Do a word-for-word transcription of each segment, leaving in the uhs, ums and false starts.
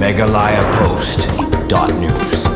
Meghalaya Post dot news.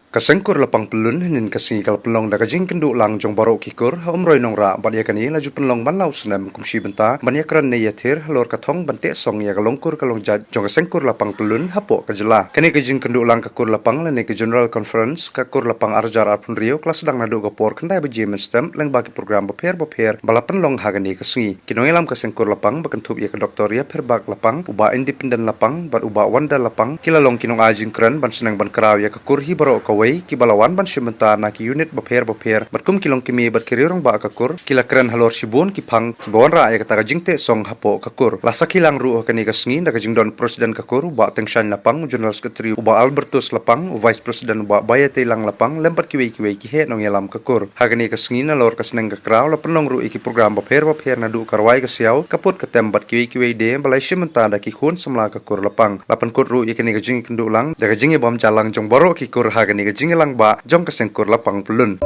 Ka seng kur Lapang Pyllun hynnin ka sngi ka la pynlong da ka jingkynduh lang jong baroh ki kur ha Umroi Nongrah, bad ïa kane la ju pynlong man la u snem kum shi bynta ban ïakren ne ïathir halor ka thong ban teh song ïa ka long kur ka long jait jong ka seng kur Lapang Pyllun hapoh ka jylla. Kane ka jingkynduh lang ka kur Lapang lane ka General Conference ka kur Lapang ar hajar arphew hynriew ka la sdang naduh ka por khyndai baje mynstep lyngba ki program bapher bapher ba la pynlong ha kane ka sngi. Ki nongïalam ka seng kur Lapang ba kynthup ïa ka Doktor Ïapherbak Lapang, u Bah Independent Lapang bad u Bah Wanda Lapang ki la long ki nongai jingkren ban sneng ban kraw ïa ka kur hi baroh kawei, kiba la wan ban shim bynta na ki unit bapher bapher bad kum ki longkmie bad ki rangbah ka kur ki la kren halor shibun ki phang kiba wanrah ïa kata ka jingteh song hapoh ka kur. La sakhi lang ruh ha kane ka sngi da ka jingdon President ka kur u Bah Tengshaiñ Lapang, u General Secretary u Bah Albertus Lapang, u Vice President u Bah Baiateilang Lapang lem bad kiwei kiwei ki heh nongïalam ka kur. Ha kane ka sngi nalor ka sneng ka kraw la pynlong ruh ïa ki program bapher bapher naduh ka rwai ka siaw, ka put ka tem bad kiwei kiwei de ba la shim bynta da ki khun samla ka kur Lapang. La pynkut ruh ïa kane ka jingkynduh lang da ka jingïabam jingïalang jong baroh ki kur ha kane ka jingïalang bah jong ka seng kur Lapang Pyllun.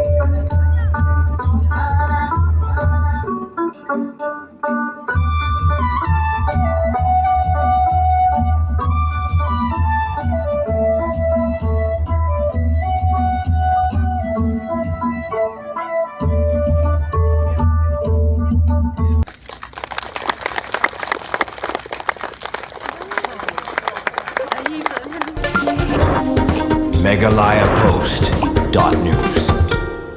Meghalaya Post dot news.